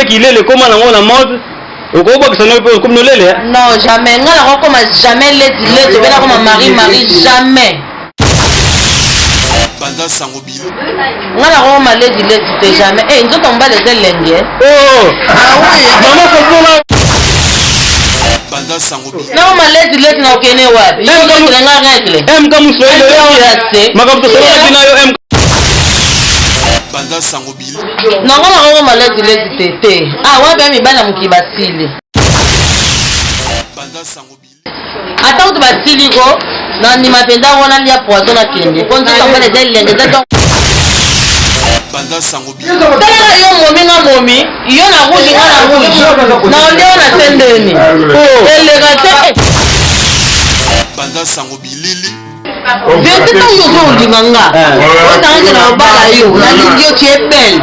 mpe kilele ekóma nango na mode, okobwakisa no mpe okomi nolele. Non, jamais. Nga nakokoma jamais leti leti obe nakoma mari mari, jamais. Panza sango bilo. Nga nakokoma leti leti te, jamais. Eh, nzoto mobali eza elenge. Oh, mama kobola. Panza sango bilo. Nakoma leti leti, na okende wapi? Yo règle, nga règle. MK Muswahili, makambo tosololaki na yo, MK. Panza sango bilo. Nango nakokoma leti leti te te. Ah, wapi ya mibali ya mokili basili. Panza sango bilo. Ata kutu basili ko nandima mpenza wana lia poison, nakende po nzoto mobali eza elenge, eza donc. Panza sango bilo. Talaka yo momi, nga momi, yo na rouge, nga na rouge, na olia yo na se ndeni eleka te. Panza sango bilili. Vérité, ntango yo ozo olinga nga, otangaki na obala yo, nalingi yo, tu es belle.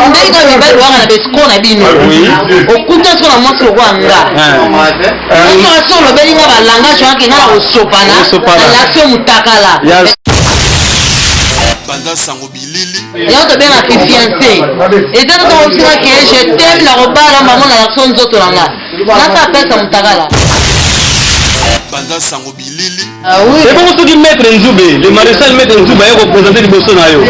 Ndenge kaka mibali waka na besco na bino, okuta siko na mwasi lokola nga, osoka so olobeli nga balangage wake, nga na kosopana. Kosopana. Nalakisi yo mutakala. Panza sango bilili. Yango tobengaka fiancé, eza nde tokosinga ke je t'aime, na kobala bango, nalakisi yo nzoto na nga, nasa apesa mutakala. Panza sango bilili. Ah oui. Ebongo soki maître Nzube, le maréchal maître Nzube, aye koprésente liboso na yo?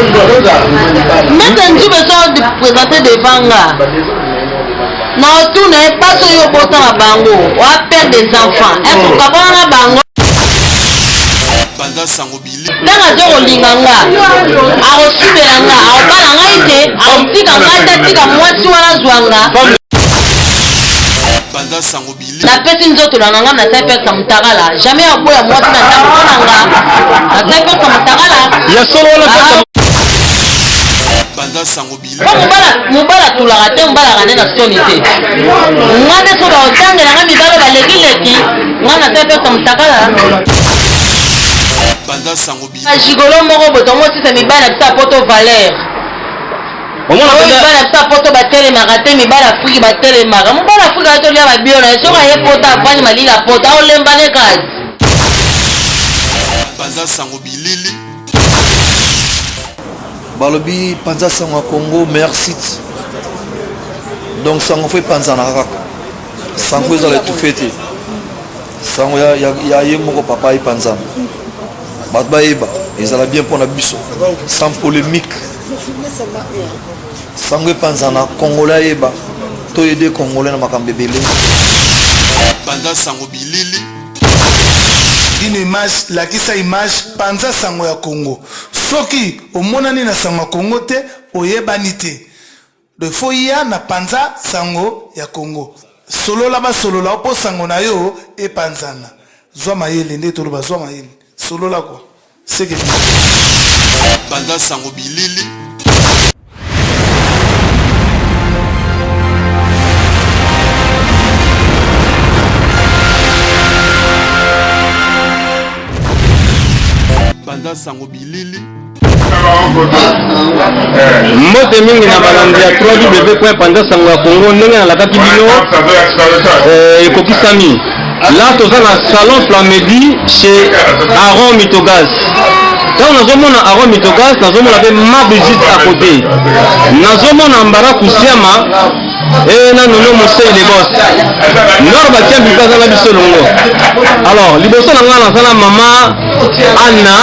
Maître Nzube so présente devant nga, na otuna ye: basi oyo obota na bango, oa père des enfants, est ce okabwana na bango? Panza sango bilili. Ntango aza kolinga nga, akosubela nga, akobala ngai te, akotika ngai te, atika mwasi wana azwa nga. Panza sango bilili. Napesi nzoto na nga, nasali pekisa mutakala, jamais akoya mwasi na ndako mpo na nga, nasali pekisa mutakala. Ya solo wana pesa. Panza sango bilili. Po mobala, mobala atulaka te, mobalaka nde na soni te. Nga nde so baotangela nga mibalo balekileki, nga nasali pekisa mutakala. Panza sango bilili. Bagigolo moko boye tongosisa mibali na biso ya poto valeur. Omona. Oyo mpenza mibali na biso ya poto batelemaka te, mibali Afriki batelemaka. Mobali Afrika aye tolia babio na ye, soki aye poto, avandi malili ya poto, aolemba ne kasi. Panza sango bilili. Balobi panza sango ya Congo, meilleur site. Donc sango fo epanzanaka kaka, sango ezala étouffé te, sango ya ye moko papa epanzana, bato bayeba, ezala bien mpona biso, sans polémique. Sango epanzana, congolais ayeba, toyede congolais na makambo ebele. Panza sango bilili. Une image, lakisa image panza sango ya Congo. Soki omonani na sango ya Congo te, oyebani te. Donc faut ya na panza sango ya Congo, solola, basolola mpo sango na yo epanzana. Zwa mayele, nde toloba zwa mayele, solola kwa seke. Panza sango bilili. Panza sango bilili. Mbote mingi na balandi ya 3w panza sango ya Congo. Ndenge nalakaki bino, ekokisami. La toza na salon Flamedi chez Aron Mitogaz. Ntango nazomona Aron Mitogaz, nazomona mpe ma Brigitte à côté, nazomona Mbara Kusiama e na Nono Mosei, le boss nord batia mpe aza na biso elongo. Alors liboso na ngai naza na mama Anna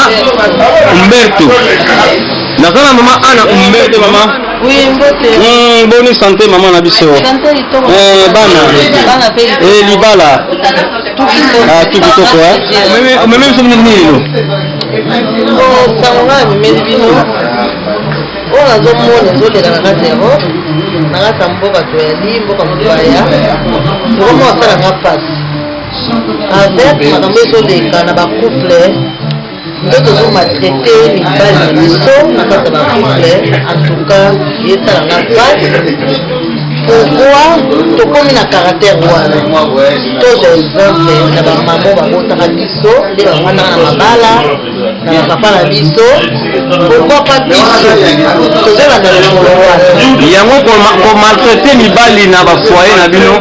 Umberto, naza na mama Anna Umberto. Mama. Oui, mbote. Boni santé, mama na biso? Santé kitoko. Bana? Bana mpe. Libala? Tout kitoko. Ah, tout kitoko, eh? Omemi biso nini lelo? Sango ngai amemeli bino, oyo nazomona ezoleka na kati ya Europe, na kati ya mboka toyali, mboka mopaya, vraiment asalanga mpasi avec makambo ezoleka na bacouple, nde tozomaltraite mibali na biso na kati ya bacouple. En tout cas esalanga mpasi. Pourquoi tokomi na caractère wana? Tozwa exemple na bamamo babotaka biso, nde bavandaka na mabala na bapapa na biso. Pourquoi pas biso tozolanda lokolo wana? Yango komaltraite mibali na bafoyer na bino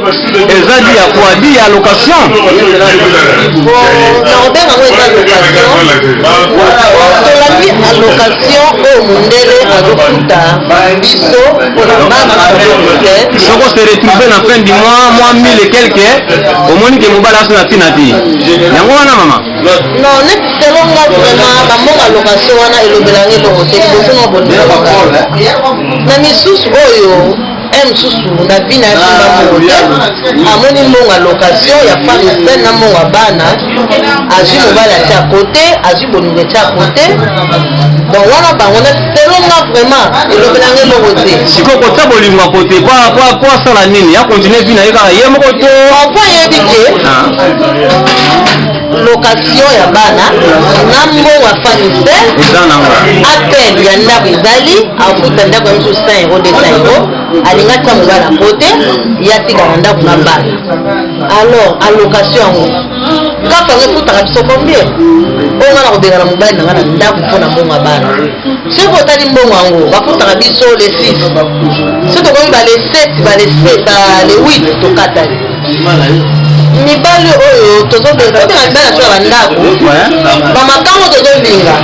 eza di ya quoi? Di ya location? Na kobenga yango eza location. Tolandi allocation oyo mondele azofuta biso mpona bana. Soko se retrouve na fin du mois mwa mille et quelque, omoni ke mobali aso na ntina te. Yango wana, mama. Non, neti selon nga, vraiment, bambongo ya location wana elobelanga eloko te. Liboso na bolingo na misusu oyo e mosusu na vie na ye, asimba mbongo te, amoni mbongo ya location ya femme seule na mbongo ya bana, azwi mobali atia kote, azwi bolingo etia kote. Donc wana bango, neti selon nga, vraiment, elobelanga eloko te. Sikoyo kotia bolingo ya kote po asala nini? Ya continue vie na ye kaka ye moko to? Enfant ayebi ke location ya bana na mbongo ya femme seule eza nango, appel ya ndako ezali, afuta ndako ya mosusu 100 euro, 200 euro, alinga tia mobali akote, ye atika na ndako na bana. Alors allocation yango kafa yango efutaka biso combien? Oyo nga na kobengana mobali na nga na ndako mpo na mbongo ya bana. Soki otali mbongo yango bafutaka biso le 6, soki tokomi ba le 7, ba le 7, ba le 8, tokatani. Mibali oyo tozobenga mibali na biso ya bandako, bamakango tozolinga,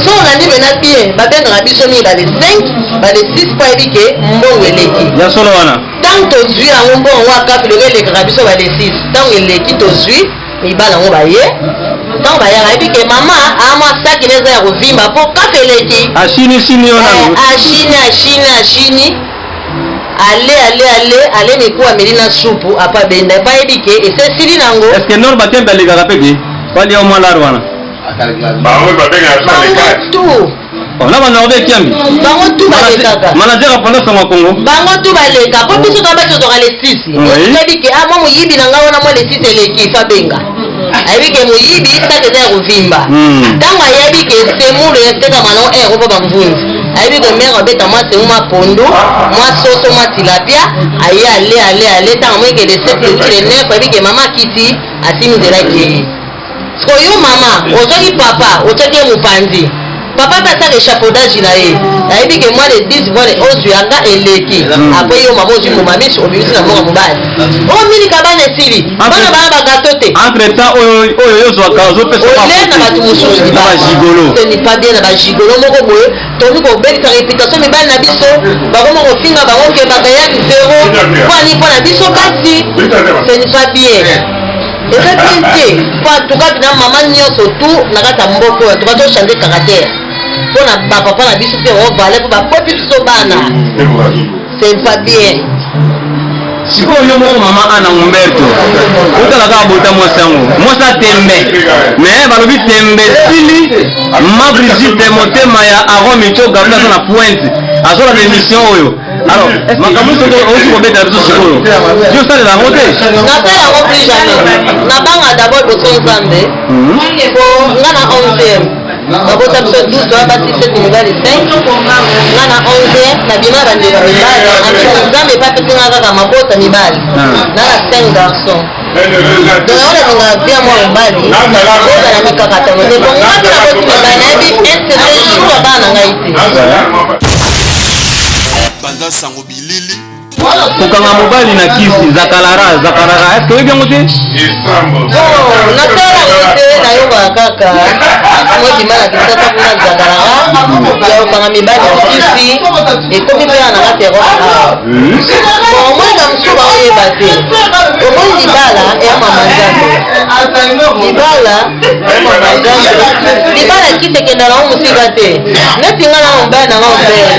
so olandi pena bien, babengaka biso mingi ba le 5, ba le 6, mpo ayebi ke mbongo eleki. Ya solo wana. Ntango tozwi yango, mbongo yango akapi loko elekaka biso ba le 6. Ntango eleki, tozwi, mibali yango baye. Ntango bayaka, ayebi ke mama amwa saki na eza ya kovimba mpo kafe eleki. Ashini shini yo nanu. Ashini, ashini, ashini, ale, ale, ale, ale, miku ameli na supu apa benda epa ayebi ke esesili nango. Est ce que nord batembe alekaka mpe te balia mwa lare wana? Bango babengaka so Bango le tu. Na banord ekiambi. Bango tu balekaka. Manager aponda sango ya Kongo. Bango tu baleka, mpo biso toa basi tozwaka le 6. Oyebi ke a mwa moyibi na ngai wana, mwa le 6 eleki, fa benga, ayebi ke moyibi saki eza ya kovimba. Ntango ayebi ke semoule etekama nango ero mpo bamvunzi, ayebi ke mare abeta mwa semu, mwa pondu, mwa soso, mwa tilapia, aye ale, ale, ale. Ntango amoyi ke le 7, le 8, le 9, ayebi ke mama akiti, asimi nzela, akei. Sikoyo yo mama ozwaki papa, otiaki ye mopanzi, papa mpe asala échafaudage na ye, ayebi ke mwa le 10, mwa le 11 yanga eleki. Apres yo mama ozwi mbuma miso, obimisi na mboka mobali oyo milika, bana esili, bana bana bagato te. Entre temps oyo oyo yo ozwaka, ozopesa ole na bato mosusu. Na bagigolo. Ce n'est pas bien. Na bagigolo moko boye, tokomi kobebisa réputation mibali na biso, bakoma kofinga bango ke bagayaki zéro mpo ani mpo na biso basi. Ce n'est pas bien, eza bien te. Po en tout cas na mama nyonso tu na kati ya mboka oyo, en tout cas tochange caractère mpo na bapapa na biso mpe ovale mpo baboti biso bana. C'est pas bien. Sikoyo yo moko, mama Ana Humberto, otala kaka bota mwasi yango, mwasi atembe, mais balobi tembe esili. Ma Brigitte, motema ya Aron Micho Gabriel aza na pointe, azolanda émission oyo. Alors makambo nyonso osi kobetela biso sikoyo, yo osalela yango te? Nasala yango plus jamais. Nabanga d'abord boso Nzambe, po nga na 11e babota biso 12, toya basi 7, mibali 5. Nga na 11e nabima bandeko mibali. Nzambe epa apesinga kaka mabota mibali na na 5 garçons. Donc yango nalingaka bien mwa mobali ozala mikakatano te, po nga mpe naboti mibali, nayebi un certain jour ya bana na ngai te. Banda sango bilili. Kokanga mobali na kisi zakalala zakalala, est ce que oyebi yango te? Bon, nasala yango te, nayokaka kaka mobima na Kinshasa kuna, zakalaka ya kokanga mibali ya kisi ekomi mpe na kati ya Europe. Bon, omoni mosusu baoyeba te. Omoni libala eya mama Nzambe, libala eya mama Nzambe. Libala kisi ekenda nango mosika te. Neti nga na mobali nanga obele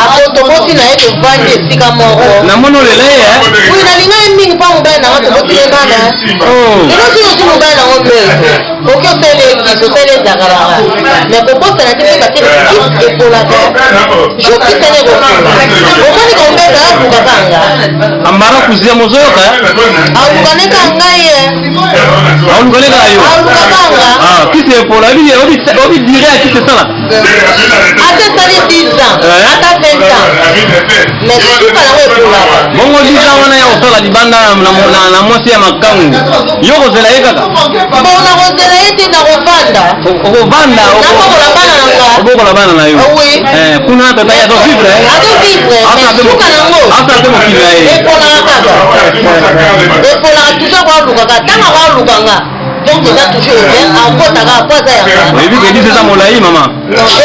akotoboti na ye, tovandi esika moko. Namoni olela ye. Oui, nalinga ye mingi mpo mobali nanga, toboti ye bana. Lelo soki ozwi mobali nango mbele, oki osala ekisi, osala ezakalaka, mais kobosana te mpe batie kisi epolaka jour kisani ekopola. Omoni kombeta alukaka nga. Ambara kuzia mozoyoka. Alukaneka ngai ye. Aolukaneka yo. Alukaka nga. Ah, kisi epola, obi dire ya kisi esala. Ata esali 10 ans, ata 20 ans, mais suka yango epolaka. Bongo 10 ans wana ya kosala libanda na mwasi ya makangu, yo kozela ye kaka? Bon, nakozela ye te, nakovanda. Okovanda. Nabokola bana na nga. Obokola bana na yo. Oui. Kuna tata ye azovivre. Azovivre, mais suka nango asala mpe mokili na ye. Epolaka kaka, epolaka toujours. Koalukaka ntango akoalukanga, donc eza toujours ouvert, akotaka po aza yanga. Oyebi ke 10 eza molai, mama.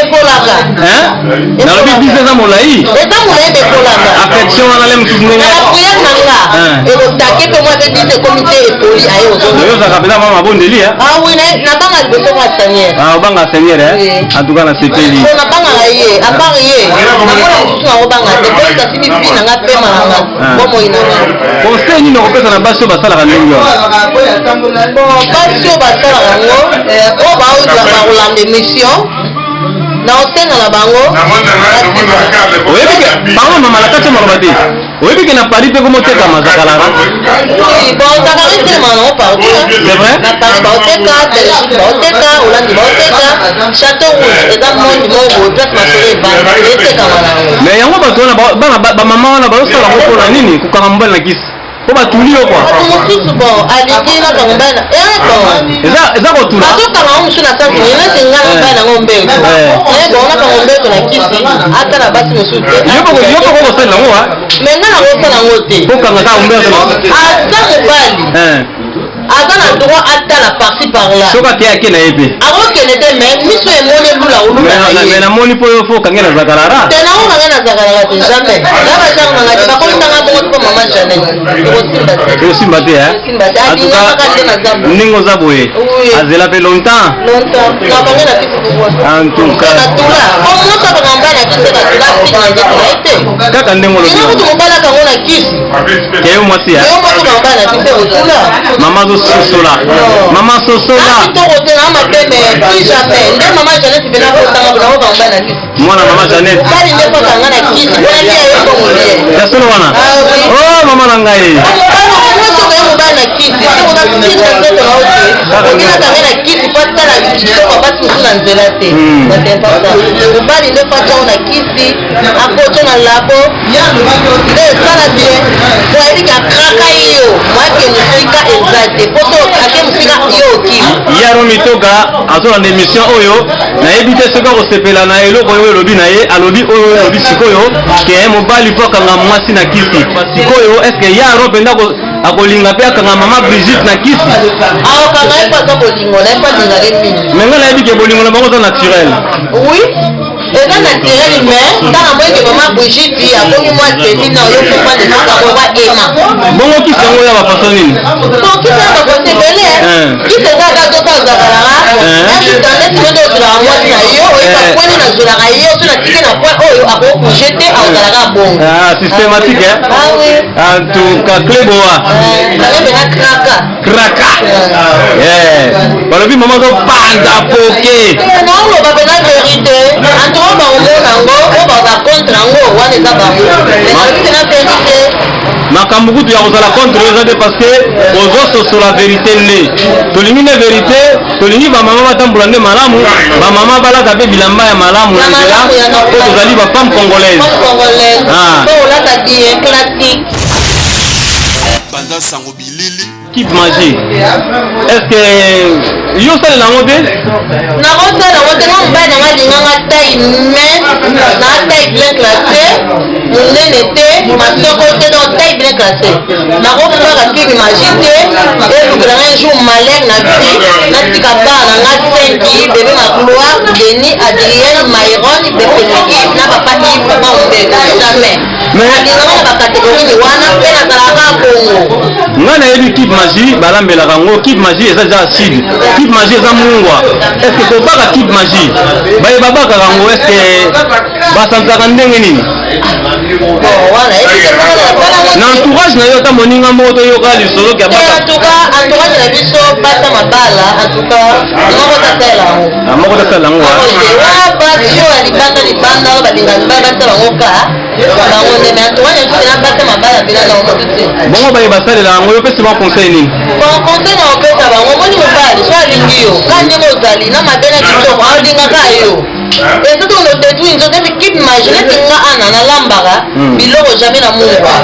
Epolaka. Nalobi 10 eza molai. Eza molai, epolaka. Affection wana le mosusu ndenge Na baprière. Ekotake mpe mwa mpe 10 ekomi te, epoli aye ozonga. Yo ozalaka mpenza mwa mabondeli eh? Ah oui, nabanga liboso mwa Seigneur. Ah, obanga Seigneur eh? Oui. En tout cas nasepeli. Po nabangaka ye, à part ye namona mosusu nakobanga te, po kasi bifi na nga, pema na nga, bomoi na nga. Conseil nini okopesa na basi oyo basalaka ndenge wana? Bon, basi oyo basalaka yango, oyo baoza bakolanda émission, na osenga na bango. Oyebi ke bango mama na kati ya maloba te, oyebi ke na Paris mpe komotekama zakalaka? Oui, bon, zakara etelemaka nango partout, hein. C'est vrai? Na Paris baoteka, Belgique baoteka, Hollande baoteka, Château Rouge eza monde moko boye, place masolo evandi, etekama nango. Mais yango bato wana bana bamama wana bazosala yango mpona nini? Kokanga mobali na kisi mpo batuli yo kua? Bato mosusu, bon, alingi nakanga mobali na bon. Eza kotula. Bazokanga ngo mosusu na sens nini? Neti nga na mobali nango mbeto, bon, nakanga mbeto na kisi, ata na basi mosusu te. Yo moko kosalela yango wa? Mais nga nakosala yango te. Kokanga kaka mbeto? Aza mobali, aza na droit atala par-ci par-là. Soki ake, ake na ye mpe. Akokende te, mais miso emoni elula olula na Mais ye. Namoni mpo yo fo okange na zakalaka. Te, nakokanga na zakalaka te, jamais. Na bagenre nanga te, bakomisanga bongo mpo mama Janet, ekosimba te. Ekosimba te, eh? Ekosimba te. En tout cas, Alingaka nde naza boye. Ndenge oza boye, Oui. azela mpe longtemps. Longtemps nakange na kisi. En tout cas. Natula po moto akanga mobali na kisi, natula sili na nzoto na ye te. Kaka ndenge olobi. Ina kutu mobali akango na kisi. Keyo mwasi ya Yo moto okanga mobali na kisi, otula. Mama azososola, mama sosola. Na kitoko te, na mabe, mais plus jamais nde mama Janet mpena kotanga nakokanga mobali na kisi. Mwana mama Janet. Mobali nde kokanga na kisi mpona tia ye bongo bien. Ya solo wana? Ah oui. Oh, mama na ngai. Mwasi okoya mobali na kisi, soki oza sili na nzoto na yo te, okinakanga na kisi po atala kitoko basi mosusu na nzela te. Batempa mobali nde po atyango na kisi, akotyo na labo nde esala bien, po ayebiki akraka yo mwake mosika eza te, po so ake mosika, yo okimi. Yaro Mitoka azolanda émission oyo, nayebi te soki akosepela na eloko oyo olobi na ye. Alobi oyo olobi sikoyo ke mobali mpo akanga mwasi na kisi. Sikoyo est-ce Yaro mpenza akolinga mpe akanga mama Brigitte na kisi? Akokanga ye mpo aza bolingo na ye, mpo alingaka ye mingi. Mais ngai nayebi ke bolingo na bango eza naturel. Oui, eza naturel, mais ntango amoyeke mama Brigitte akomi mwa teni na oyo comprendre esika koba ema. Bongo kisi yango ya bafaçon nini? Bon, kisi ya bafaçon ebele. Kisi eza kaka toka ozakalaka neti nde ozolaka mwasi na yo, oyeba pwani nazolaka ye, so natiki na point oyo akobouge te, akozalaka bongo. Ah, systématique, hein? Ah oui. En tout cas, Cléboa. Nalembena kraka. Kraka. Yeah. Balobi mama azopanza poke. Naoloba mpena vérité. Antuka bakomona yango, oyo baza contre yango wana eza bango, mais nalobi mpena vérité. Makambo kutu ya kozala contre eza te, parce que ozososola vérité. Nde tolingi nde vérité, tolingi bamama batambola nde malamu, bamama balata mpe bilamba ya malamu na nzela, po tozali bafemme congolaise. Femme congolaise. Ah. Po olata bien classique. Panza sango bilili. Cube Magie, est ce que yo osalela yango te? Nakosala yango te. Nga mobali nanga alinganga taille mince, na taille bien classé, monene te, masoko te, donc taille bien classé. Nakofaka cube Magie te, elukelanga un jour malheur na vie. Natika bana na nga 5 bébé: Magloire, Denis, Adrienne, Myron, Bepeliki na papa Yves, papa Ombeko. Jamais. Alinganga na bacatégorie ni wana mpe nazalaka bongo. Ngai nayebi cube Magie balambelaka yango. Cube Magie eza deja acide, cube Magie eza mungwa. Est ce que kobaka cube Magie, baye babakaka yango, est ce que basanzaka ndenge nini? Bon, wana yebi te mpona nasala Na entourage na yo, ata moninga moko toyoka lisolo ke te. Abaka? En tout cas, entourage na biso basa mabala, en tout cas moko tasala yango. Ah, moko tasala yango? Wa basi oyo ya libanda libanda oyo balinga mibali basala yango ka bango nde, mais entourage na biso na basa mabala mpena na motu te. Bongo baye basalela yango, yo pesi ba conseil nini? Bon, conseil na opesa bango, omoni mobali so alingi yo ka ndenge ozali na mabe na kitoko, alingaka yo. Eza tokono détruire nzoto neti cube Magie. Neti nga ana nalambaka biloko jamais na mungwa,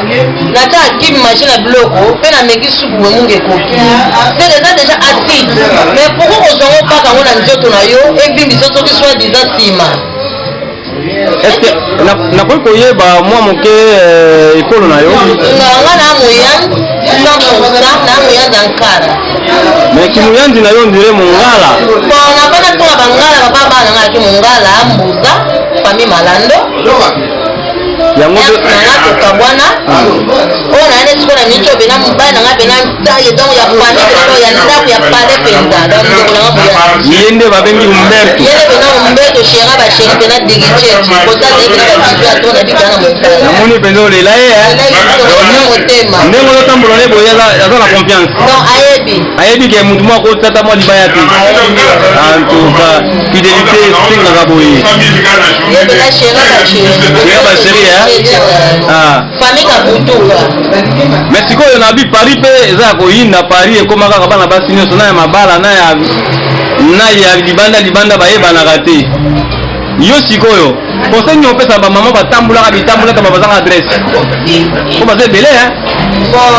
natiaka cube Magie na biloko mpe nameki supu boye, munga ekoki seke eza déjà acide. Mais pourquoi kozwango mpaka yango na nzoto na yo, evimbisa soki soi disant nsima? Est ce que nakoki koyeba mwa moke ekolo na yo? Nga na moyanzi 100%, na moyanzi Ankara. Mais kimuyanzi na yo on dirait mongala. Bon, nabana ntonga bangala, papa bana nga yaki mongala, mbuza, famille Malando. Yango nanga tokabwana oyo na yane sikoyo na miniti oyo. pena ntaye donc ya famille pena donc ya ndako ya palais penza donc ndeko na nga moya Ye nde babengi Umberto. Ye nde pena Umberto chera ba cheri pena digichechi kotala ye pena ba bijoux ya trop na bika na mosala. Namoni mpenza olela ye motema. Ndenge ozotambola ne boye aza na confiance. Non ayebi. Ayebi ke motu moko akotata mwa libaya te. En tout cas, fidélité esengaka boye. Ye pena chera ba cheri. Chera ba cheri hein. Ah. Famille Kabutuka. Mais sikoyo na bi Paris pe eza ya koyinda Paris ekoma kaka bana basi nyonso na ya mabala na ya na ya libanda libanda bayebanaka te. Yo sikoyo conseil nini opesa ba mama batambulaka bitambulaka ba bazanga adresse po baza ebele hein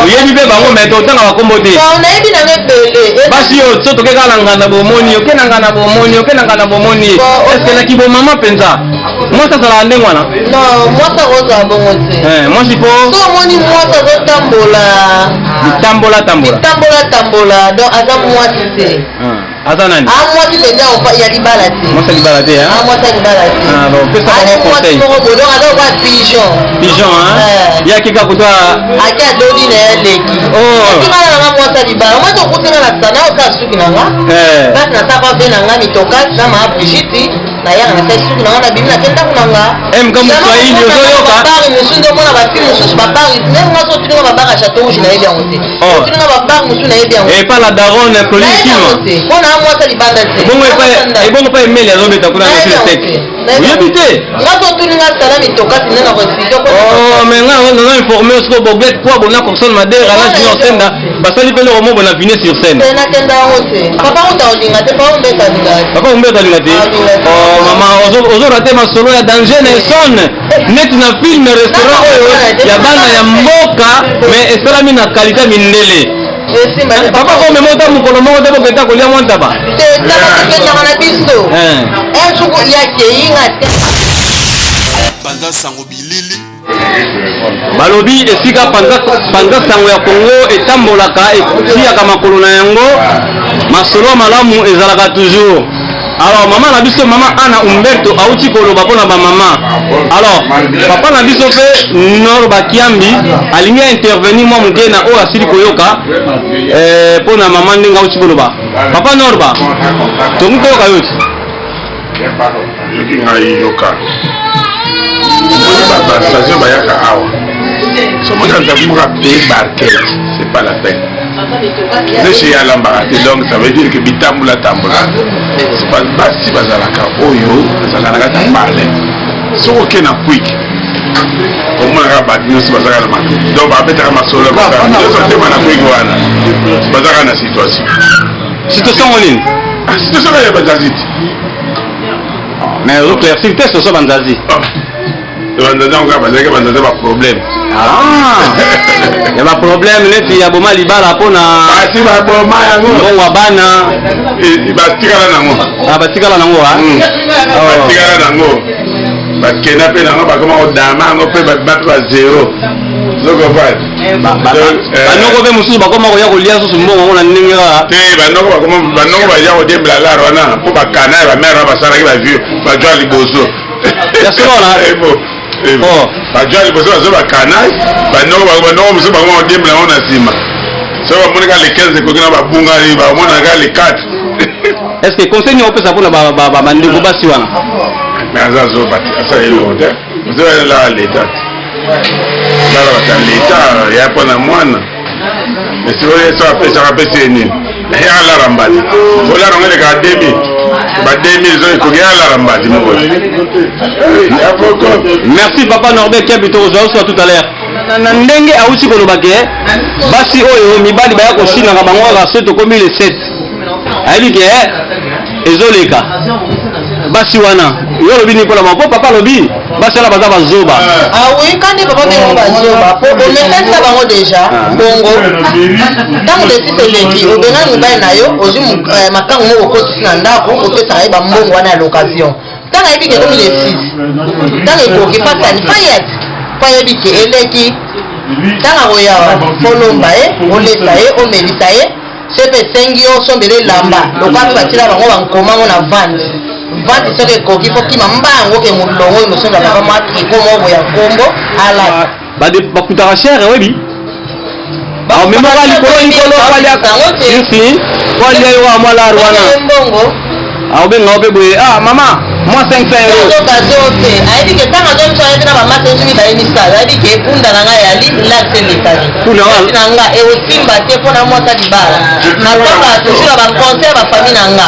oyebi mpe bango me totanga bakombo te nayebi nanga ebele basi oyo so toke kaka na nganda bomoni oke na nganda bomoni oke na nganda bomoni estce na kibomama mpenza mwasi azalaka ndenge wana non mwasi akozala bongo te eh, mwasi po so omoni mwasi azotambola bitambola tambola bitambola tambola donc aza mwasi te ah, aza nani a mwasi mpenza ya libala te mwasi ya libala te a mwasi ya libala te ah, bon pesa bango conseil moko boye donc aza lokola pigeon pigeon hein eh. ye akeka kuta ake adoni na ye leki oh. etikala nanga mwasi ya libala mwasi okuti nga na sana osala suki na nga eh. kasi nasaka mpe na nga mitokasi na maa brigiti nayaka nasali suki na nga nabimi nake ndako na nga MK Moswahili ozoyoka babare mosusu nde omona bafilme mosusu babare ndenge nga so otuninga babare ya chateau rouge nayebi yango te Oh. otuninga babare mosusu nayebi yango epa la daronne Claudine nayebi yango Kima te mpo na mwasi ya libanda te ebongo epa ebongo epa emeli azobeta kuna na Nayebi yango sek te. Nayebi oyebi yango te nga so otuninga salami tokasi nde na koexplike Oh, mais nga naza informé siko bobet kwa bona Corson Madera na Junior Senda basali mpe eloko moko na vine sur scène. Te nakenda yango te. Papa kuta olinga te, papa Umberto alinga te. Papa Umberto alinga te. Oh mama ozo rater masolo ya danger Nelson neti na film restaurant oyo ya bana ya mboka mais esalami na qualité ya mindele. Esimba te. Papa ko mema ota mokolo moko te bokenda kolia mwa ntaba. Te ntaba tokendaka na biso. Un jour ya keyi nga te. Panza sango bilili. Balobi esika panza, panza sango ya Congo etambolaka etiyaka makolo na yango masolo malamu ezalaka toujours. Alors mama na biso mama Anna Umberto auti koloba mpo na ba mama. Alors papa na biso mpe Nor Bakiambi alingi intervenir mwa moke na oyo asili koyoka eh, mpo na mama ndenge auti koloba. Papa Norba, tongi koyoka yo ti. Yoki ngai yoka. Omoni ba ba station bayaka awa. Soki nzambe moko apaye barquette, c'est pas la peine. Nde ye alambaka te donc ça veut dire que bitambola tambola. Basi bazalaka oyo bazalaka na kati ya palais. Soki oke na quick omonaka bato nyonso bazalaka na mato donc babetaka masolo nyonso tema na quick wana bazalaka na situation. Situation ngo nini? Ah, situation ya banzazi te. Mais ozo claircir te situation banzazi. Ah. Banzazi yango kaka bazalaki banzazi ba problème. Ah. Ya ba problème neti ya boma libala mpona basi baboma yango mbongo ya bana eh, batikala nango ah, batikala nango ah? Oh. Batikala nango bakenda mpe nango bakoma kodama yango mpe babima mpe ba zero ozokomprendre Banoko mpe mosusu bakoma koya kolia susu mbongo yango na ndenge kaka te banoko bakoma banoko baya kodiembela lar wana mpo bakana ya bamare wana basalaki bavie bajwa liboso ya solo wana oh. Bajwa liboso bazo bakana banoko banoko mosusu bakoma kodiembela yango na nsima soki bamoni kaka le 15 ekoki na babungani bamonaka kaka le 4. Est ce que conseil nini opesa mpona bandeko basi wana? Mais aza zoba te, asala eloko te, ozoyelaka leta te, lala bata leta ya mpo na mwana esikoyo so apesaka apesi ye nini ye alara mbati olara ngo elekaka 2000 ba 2000 zo ekoki ye alara mbati moko ya poko. Merci papa Norbert Kiambi, tokozwa yo tout à l'heure. Na ndenge awuti koloba ke basi oyo mibali baya kosinaka bango kaka soki tokomi le 7 ayebi ke ezoleka basi wana yo olobi nini mpona bango? Po papa alobi basi wana baza bazoba. Ah oui, kandi papa bengo bazoba po omesani na bango deja bongo ntango lesisi eleki obengani mobali na yo ozwi makango moko okotisi na ndako opesaka ye bambongo wana ya location ntango ayebi ke ekomi le 6 ntango ekoki fatani fayet po ayebi ke eleki ntango akoya wana olomba ye olesa ye omelisa ye soki mpe esengi yo osombela elamba lokola mpe batiela bango bankoma ngo na vente vente soki ekoki fo kima mbango ke molongo oyo mosombela papa mwa triko moko boye ya nkombo alata. Bakutaka chere oyebi. Amemaka likolo likolo po alia si po alia yo kaka mwa lar wana. Mbongo. Akobenga yo mpe boye ah mama mwa 500 euros. Azoka zo te ayebi ke ntango azo miso ayebi na bamasa nyonso mibale misala ayebi ke punda na ngai yali lase elekaki Punda wana- na nga ekosimba te mpo na mwasa libala natangaka toujours na baconseil ya bafamille na nga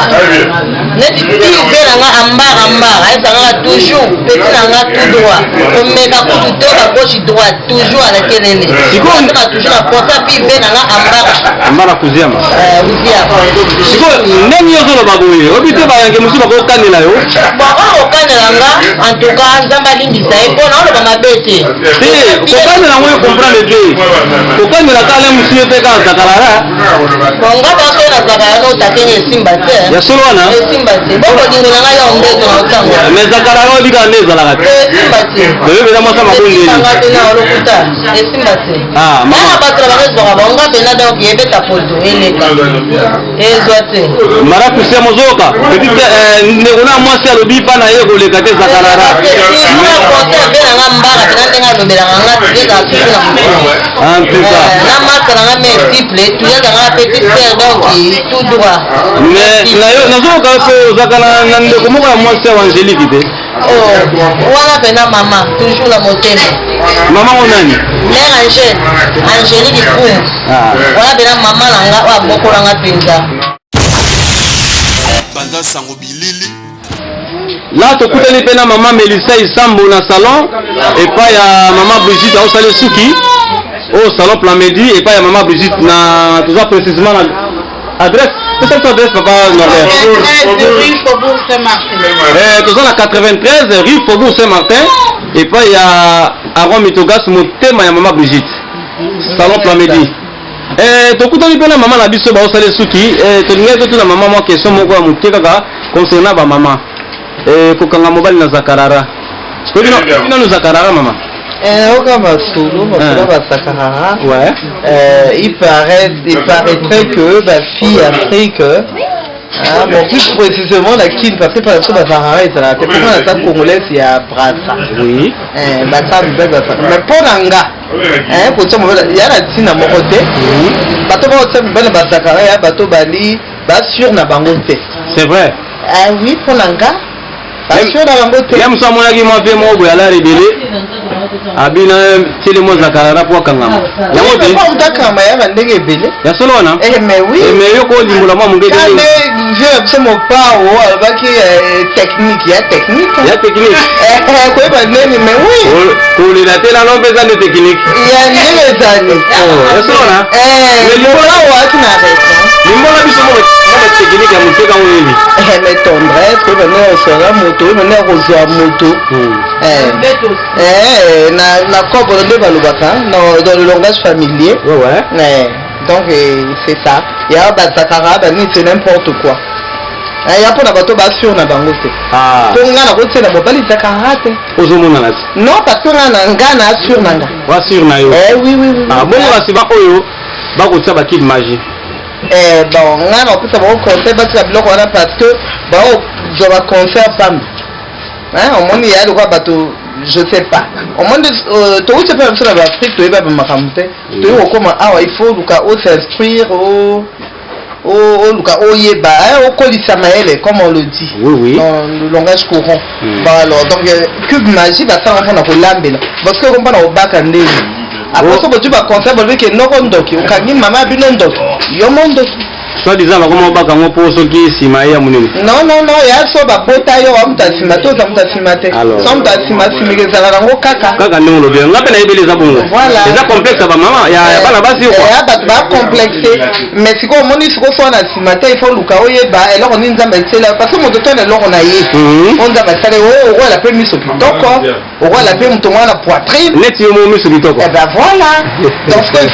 neti pive na nga ambara ambara ayebisaka nga toujours petit na nga tout droit komeka kutu to ba gauche droite toujours alakelele Sikoyo- sikoyo toujours na conseil pive na nga ambara. Ambara kuziama. Kuziama. Sikoyo ndenge yo ozoloba boye oyebi te bayanke mosusu bakokanela yo. Bon, oyo kokanela nga en tout cas Nzambe alimbisa ye mpo na oloba mabe te. Te, kokanela yango yo comprendre te. Kokanela kaka le mosusu yo te kaka zakalala. Bon, nga mpe soki nazalaka no otakenge esimba te. Ya solo wana? Esimba te. Bo bolingo na nga yo ndeto na otango. Mais zakalala oyebi kaka nde ezalaka te. Esimba te. Oyebi eza mwasi ya mabondeli. Esimba nga te na olokuta. Esimba te. Ah, mama. Nanga bato na bango ezwaka bango nga mpena donc ebeta poto eleka. Ezwa te. Mara kusia mozoka. Petite ndeko na mwasi alobi pa na ye koleka te zakalala. Toujours conseil abe na nga mbala mpena ndenge alobelaka nga ezala toujours na motu. En tout cas. Na masta na nga mère triple toujours azalaka petite sœur donc tout droit. Mais na yo nazoyoka yo mpe ozalaka na ndeko moko ya mwasi ya Angélique te. Oh, wana mpena mama toujours na motema. Mama ngo nani? Mère Angèle, Angélique Nkungu. Ah. Wana mpena mama na nga oyo abokola nga mpenza. Panza sango bilili. Là tokutani mpe na mama Melissa Isambo na salon epai ya mama Brigitte aosali suki oyo salon Plamedi epai ya mama Brigitte na toza précisément na adresse pesa biso adresse papa Norbert. 93 rue Faubourg Saint-Martin. Toza na 93 rue Faubourg Saint-Martin epai ya Aaron Mitogas motema ya mama Brigitte salon Plamedi. Tokutani mpe na mama na biso baosali suki. Tolingaki totuna mama mwa question moko ya moke kaka concernant ba mama. Kokanga mobali na zakarara. Oyebi nanu zakarara mama? Oka masolo masolo basakarara. Ouais. Il paraîtrait que ba fille Afrique hein, bon, plus précisément la Kin, parce que par exemple basakarara ezalaka te mpo naza congolaise ya Brazza. Oui. Basala mibali basaka mais mpo na nga kotia mobali ya na ntina moko te. Bato bakotia mibali na basakarara ya bato bali basure na bango te. C'est vrai. Ah oui, mpo na nga basure na bango te. Ye mosu amonaki mwa mpe moko boye ala rebele abina tiele mwa zakarara po akangama yango te. Mpo moto akangama ya bandenge ebele. Ya solo wana? Eh, mais oui. Eh, mais yo kolimbola mwa moke te. Kande vieux na biso mopao alobaki technique ya technique. Ya technique. Koyeba ndeni, mais oui. Kolela te nano mpe eza nde technique. Ya ndenge ezali. Oh, ya solo wana? Mais limbola oaki na raison. Limbola biso mwa batechnique ya moke kango nini. Mais tendresse, koyeba ndenge oswaka moto, koyeba ndenge kozwa moto. Na kobo nde balobaka dans le langage familier. Ouais, ouais. Donc c'est ça. Ya bazakara banini, c'est n'importe quoi. Ya mpona bato basure na bango te. Ah. Mpo nga nakotiela mobali zakara te. Ozomonana te. Non, parce que nga na nga na assure na nga. Wasure na yo. Eh, oui, oui, oui. Ah, bongo kasi baoyo bakotia bakid magie? Eh, bon, nga na kopesa bango conseil batika biloko wana parce que baozwa baconcert pamba. Hein, omoni ya lokola bato, je sais pas, omoni touti mpe na biso na baafrique, toyeba bamakambo te. Toyei kokóma awa, il faut luka os'instruire, oluka oyeba, okolisa mayele, comme on le dit Oui, oui. dans le langage courant. Bon, alors donc cube magie basalaka mpona kolambela parce que mpona kobaka ndenge après so bozwi baconseil, balobi ke noko ndoki okangi mama ya bino ndoki, yo mo ndoki. Soit disant bakoma obaka yango mpo soki nsima ye ya monene. Non, non, non, ya so babota yo wa moto asima te, oza moto asima te. Alors. So moto asima asimika ezalaka yango kaka. Kaka ndenge olobi, nga mpe nayebeli eza bongo. Voilà. Eza complexe ya bamama ya bana basi yo Ya bato bacomplexe, mais sikoyo omoni sikoyo so wana nsima te, il faut luka oyeba eloko nini Nzambe asala, parce que moto to na eloko na ye oyo Nzambe asala oyo okoyela mpe miso kitoko, okoyela mpe moto mwana poitrine. Neti yo mo miso kitoko. Eh ben voilà, donc sikoyo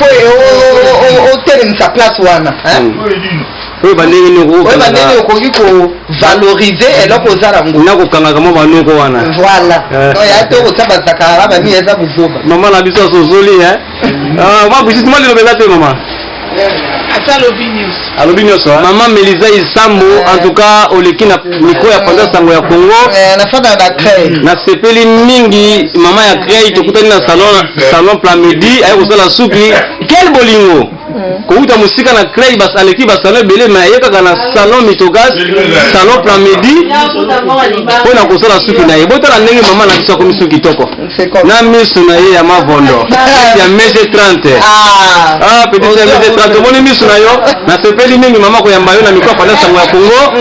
il faut otelemisa place wana, hein? Oyeba ndenge nini. Oyeba ndenge okoki kovaloriser eloko oza nango. Na kokangaka mwa banoko wana. Voilà. Donc ya te kotia bazakarara banini, eza bozoba. Mama na biso asosoli. Mwa Brigitte, mwa liloba eza te mama. Alobi nyonso. Mama Melisa Isambo, en tout cas oleki na micro ya Panza Sango ya Congo. Nafanda na Crey. Nasepeli mingi mama ya Crey, tokutani na salon, salon Plamedi, aye kosala suki. Quel bolingo! Kouta mosika na Crey, bas aleki ba salon ebele, mais aye kaka na salon Mitogas, salon Plamedi mpo na kosala suki na ye. Botala ndenge mama na biso akomi suki kitoko. Na miso na ye ya mavondo ya mese 30. Ah, petit ya mese 30, omoni miso na yo. Nasepeli mingi mama koyamba yo na micro ya Panza Sango ya Congo.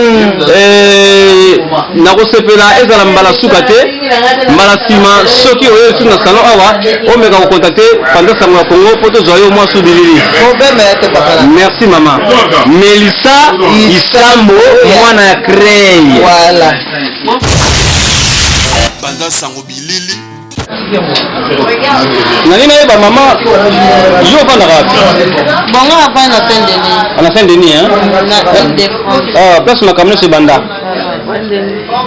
Nakosepela ezala mbala suka te, mbala nsima soki oye lisusu na salon awa, omeka kocontacte Panza Sango ya Congo mpo tozwa yo mwa su bilili. Problème ya te, papa. Merci mama Melissa Isambo, mwana ya Crey. Voilà. Panza sango bilili. Nani nayeba mama, yo ofandaka wapi? Bongo afandi na Saint-Denis. Na Saint-Denis, hein? Na Île-de-France. Ah, place makambo nyonso ebanda.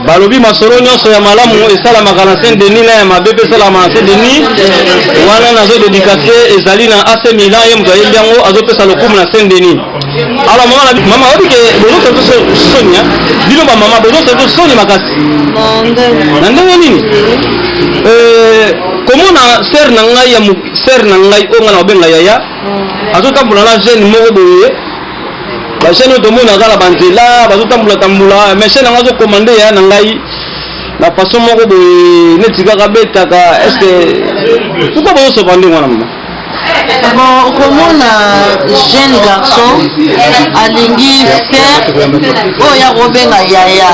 Balobi masolo nyonso ya malamu esalamaka na Saint-Denis, na ya mabe mpe esalamaka na Saint-Denis. Wana nazo dédicace ezali na AC Milan, ye moto ayembi yango, azopesa lokumu na Saint-Denis. Alors mama, mama, oyebi ke bozosala biso soni, hein? Bino bamama bozosala biso soni makasi. Na ndenge nini? Komona sœur na ngai ya sœur na ngai oyo ngai na kobenga yaya azotambola na jeune moko boye, bajeune oyo tomonaka na banzela bazotambola tambola, mais jeune yango azokomande yaya na ngai na façon moko boye neti kaka betaka. Est ce que pourquoi bozosopa ndenge wana, mama? Bon, okomona jeune garçon alingi sœur oyo ya kobenga yaya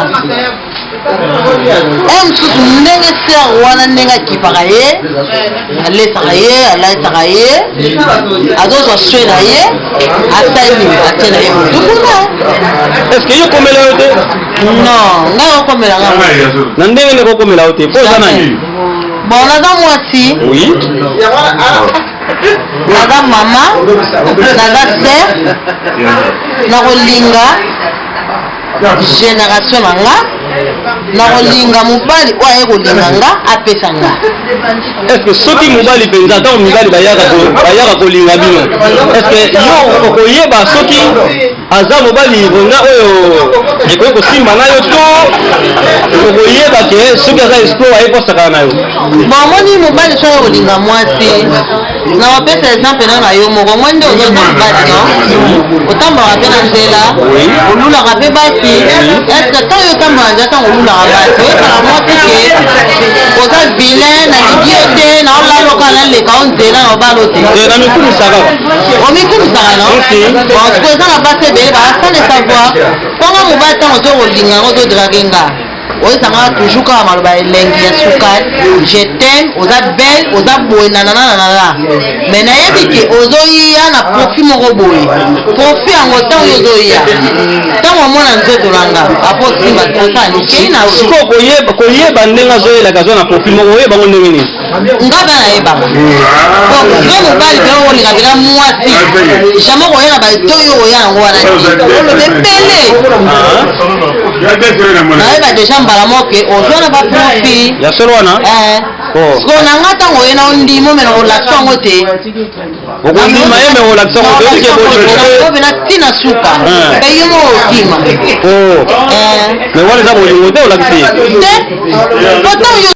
e mosusu, ndenge sœur wana, ndenge akipaka ye, alesaka ye, alatisaka ye, azozwa soin na ye, asali atie na ye motu kuna. Est ce que yo komela yo te? Non, ngai okomelanga. Na ndenge nini kokomela yo te? Po oza nani? Bon, naza mwasi. Naza mama, naza sœur, nakolinga génération na nga, nakolinga mobali oyo aye kolinga nga, apesa nga. Est ce que soki mobali mpenza, ntango mibali bayaka kolinga bino, est ce que yo okoyeba soki aza mobali mpenza oyo ekoki kosimba na yo, to okoyeba ke soki aza escroc aye kosakana na yo? Bon, omoni, mobali soki kolinga mwasi, na bapesa exemple na yo moko. Mwa nde ozoza mobali, no otambolaka mpe na nzela, olulaka mpe basi. Est-ce ntango yo otambola nzela, ntango olulaka basi, oyebaka mwasi ke oza vilain, nalingi yo te, naolaloka, naleka o nzela na obalo te? Te, na mikumisaka. Omikumisaka, no? Bon, sikoyo eza na basi ebele baza sans savoir. Mponga mobali, ntango ozo kolinga yango, ozodrage nga, oyesanga toujours kaka maloba elengi ya sukali, je t'aime, oza belle, oza boye, nanananana, mais nayebi ke ozoya na profit moko boye. Profit yango, ntango yo ozoya, ntango omona nzoto na nga, apo osimba, osala nikei na. Sikoyo koyeba ndenge azoyelaka, aza na profit moko, oyeba ngo ndenge nini? Nga mpe nayebaka so mobali mpe olinga mpena mwasi, jamais koya na bato oyo oya yango wana te, oloba ebele. Nayeba déjà mbala moko ozwa na baprofit. Ya solo wana? Sikoyo na nga, ntango oye na ondima, omena kolakisa yango te. Okondima ye, me olakisa ngo te, oyebike. Pena ntina suka mpe yo moko okima. Mais wana eza bolingo te, olakisi ye. Te, po ntango yo